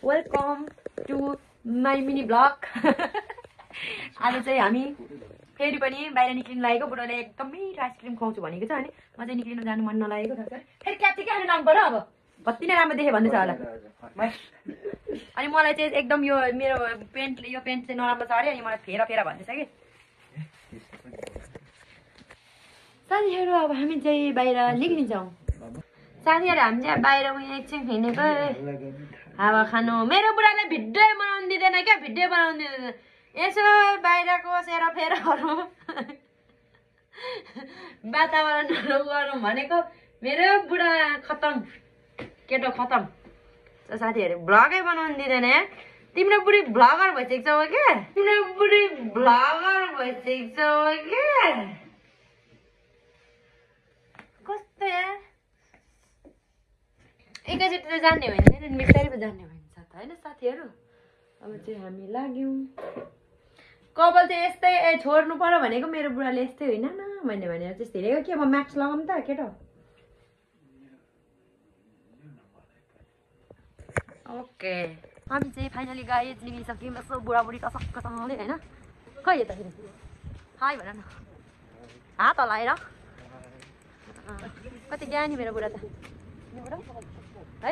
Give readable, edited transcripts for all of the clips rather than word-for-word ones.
Welcome to my mini blog. आज चाहिँ हामी फेरि पनि बाहिर निक्लिनु लागेको। बुढोले एकदम मिठो आइसक्रिम खुवाउँछु भनेको छ अनि म चाहिँ निक्लिनु जानु मन नलागेको छ। फेरि क्याप्ची के खानु पर्यो अब कति नै राम्रो देखे भन्दैछ होला। अनि मलाई चाहिँ एकदम यो मेरो पेन्ट चाहिँ नराम्रो छ अरे अनि मलाई फेर भन्दैछ कि। साथीहरू अब हामी चाहिँ बाहिर निक्लिन्छौँ। साथीहरू हामी चाहिँ बाहिर एकछिन हिँडेको हावा खानु। मेरो बुढाले भिडियो बनाउनु दिँदैन क्या, भिडियो बनाउनु दिँदैन। यसो बाहिरको सेराफेराहरू वातावरणहरू गरौँ भनेको मेरो बुढा खतम, केटो खतम। साथीहरू भ्लगै बनाउनु दिँदैन। तिम्रो बुढी भ्लगर भइसकेको छौ क्या, तिम्रो बुढी भ्लगर भइसकेको छौ क्या। कस्तो यार, एकैचोटि त जान्ने होइन, बिस्तारै पो जान्ने भन्छ त होइन साथीहरू। अब चाहिँ हामी लाग्यौँ। कपाल चाहिँ यस्तै छोड्नु पर्यो भनेको मेरो बुढाले यस्तै होइन न भन्ने भनेर त्यस्तै हेरेको के। अब म्याक्स लगाऊँ त केटो। ओके हामी चाहिँ फाइनली गाइज निक्लिसक्यौँ। यसो बुढाबुढी टसक्कसँगले होइन। खै यता फेरि हाई भन न, हात हल्लाएर। कति ज्ञानी मेरो बुढा त है।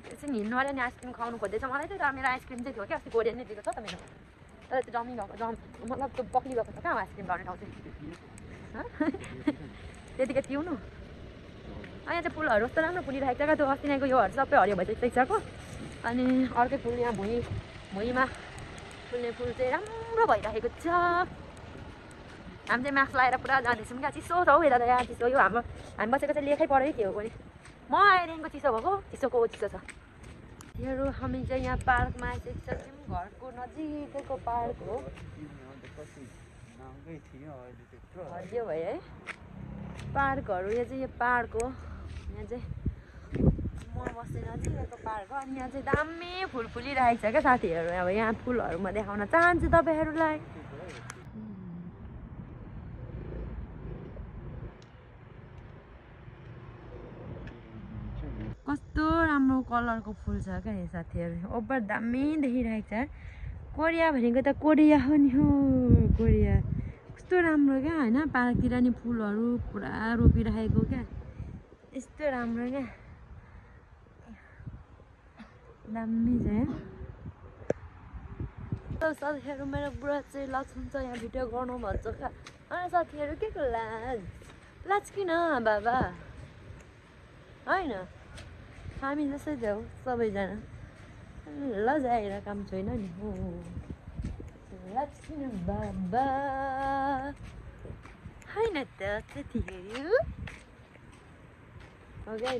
एकछिन हिँड्नु अरे नि आइसक्रिम खुवाउनु खोज्दैछ मलाई चाहिँ। तर मेरो आइसक्रिम चाहिँ थियो क्या, अस्ति कोरियन नै दिएको छ त मेरो। तर त्यो जमी भएको मतलब त्यो बक्ली भएको छ कहाँ आइसक्रिम खाउने ठाउँ चाहिँ। त्यतिकै पिउनु। यहाँ चाहिँ फुलहरू कस्तो राम्रो फुलिरहेको छ क्या। त्यो अस्ति नाइको योहरू सबै हरियो भइसकेको छ। अनि अर्कै फुल यहाँ भुइँमा फुल्ने फुल चाहिँ राम्रो भइरहेको छ। हामी चाहिँ मास्क लगाएर पुरा जाँदैछौँ क्या। चिसो छ हौ यता त यहाँ, चिसो। यो हामी बसेको चाहिँ लेखै पढै के हो भने म आएदेखिको चिसो भएको, चिसोको चिसो छ। योहरू हामी चाहिँ यहाँ पार्कमा आइसकिसक्यौँ। घरको नजिकैको पार्क हो। हरियो भयो है पार्कहरू। यो चाहिँ यो पार्क हो। यहाँ चाहिँ म बस्ने नजिकैको पार्क हो। अनि यहाँ चाहिँ दामी फुल फुलिरहेको छ क्या साथीहरू। अब यहाँ फुलहरू म देखाउन चाहन्छु तपाईँहरूलाई। कस्तो राम्रो कलरको फुल छ क्या यो साथीहरू। ओभर दामी देखिरहेको छ। कोरिया भनेको त कोरिया हो नि हो, कोरिया। कस्तो राम्रो क्या होइन। पार्कतिर नि फुलहरू पुरा रोपिरहेको क्या, यस्तो राम्रो क्या, दामी छ। साथीहरू मेरो बुढा चाहिँ लक्ष्मी छ यहाँ भिडियो गर्नु भन्छ क्या। अनि साथीहरू के को लाज किन बाबा होइन। हामी जस्तै जाऊ सबैजना, लजाएर काम छैन नि हो। लाज किन बाबा होइन त साथीहरू हो क्या।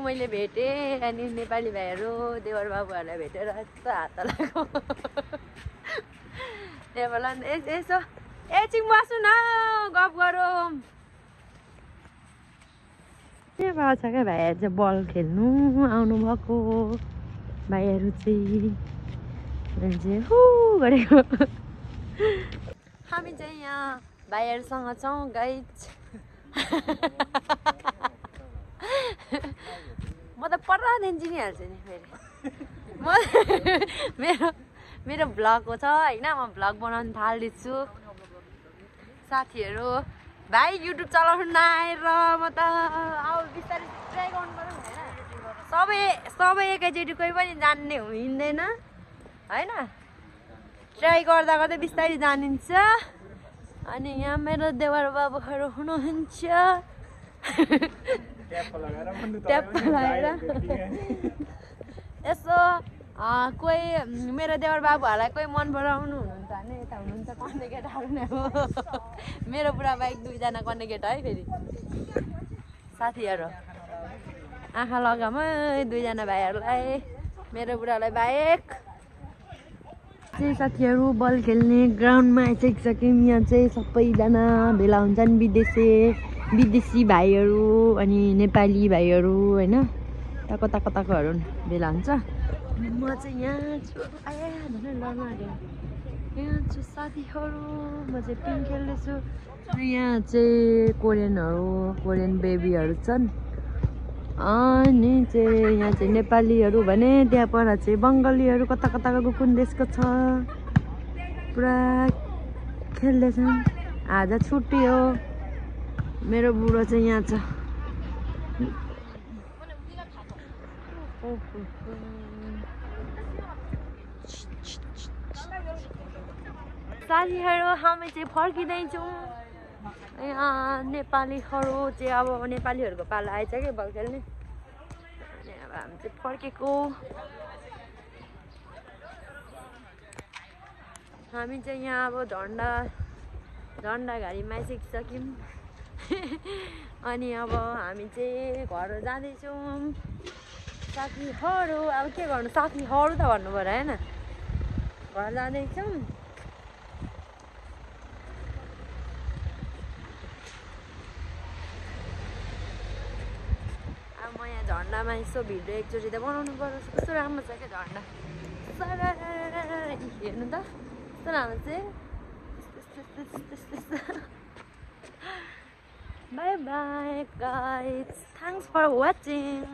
मैले भेटेँ अनि नेपाली भाइहरू देवर बाबुहरूलाई भेटेर यस्तो हात लगाएको। देवरलाई यसो एकछिन बस्नु न गफ गरौँ। के भएको छ क्या भाइहरू चाहिँ बल खेल्नु आउनुभएको। भाइहरू चाहिँ हु गरेको। हामी चाहिँ यहाँ भाइहरूसँग छौँ गाइज। म त पर्रादेखि चिनिहाल्छु नि फेरि। मेरो भ्लग हो छ होइन। म भ्लग बनाउनु थाल्दैछु साथीहरू। भाइ युट्युब चलाउनु नआएर म त अब बिस्तारै ट्राई गर्नु पर्यो होइन। सबै एकैचोटि कोही पनि जान्ने हुँदैन होइन। ट्राई गर्दा गर्दै बिस्तारै जानिन्छ। अनि यहाँ मेरो देवर बाबुहरू हुनुहुन्छ। ट्याप लगाएर यसो कोही मेरो देवर बाबुहरूलाई कोही मन पराउनु हुनुहुन्छ भने यता हुनुहुन्छ कन्ने केटाहरू नै हो। मेरो बुढा बाइक दुईजना कन्ने केटा है फेरि साथीहरू। आँखा लगाम है दुईजना भाइहरूलाई, मेरो बुढालाई बाइक। चाहिँ साथीहरू बल खेल्ने ग्राउन्डमा आइसकिसक्यौँ। यहाँ चाहिँ सबैजना भेला हुन्छन्, विदेशी भाइहरू अनि नेपाली भाइहरू होइन। ताकोहरू भेला हुन्छ। म चाहिँ यहाँ छु। आया धन डर लाग्यो। यहाँ चाहिँ साथीहरू म चाहिँ पिङ खेल्दैछु यहाँ चाहिँ कोरियन बेबीहरू छन् अनि चाहिँ यहाँ चाहिँ नेपालीहरू भने त्यहाँ पर चाहिँ बङ्गालीहरू कता कताको कुन देशको छ पुरा खेल्दैछन् आज छुट्टी हो मेरो बुढो चाहिँ यहाँ छ साथीहरू हामी चाहिँ फर्किँदैछौँ यहाँ नेपालीहरू चाहिँ अब नेपालीहरूको पालो आएछ कि बल खेल्ने अनि अब हामी चाहिँ फर्केको हामी चाहिँ यहाँ अब झन्डा घारीमा आइसकिसक्यौँ अनि अब हामी चाहिँ घर जाँदैछौँ साथीहरू अब के गर्नु साथीहरू त भन्नु पर्यो होइन घर जाँदैछौँ अब म यहाँ झन्डामा यसो भिडियो एकचोटि त बनाउनु पर्छ कस्तो राम्रो छ क्या झन्डा हेर्नु त कस्तो राम्रो चाहिँ Bye bye guys. Thanks for watching.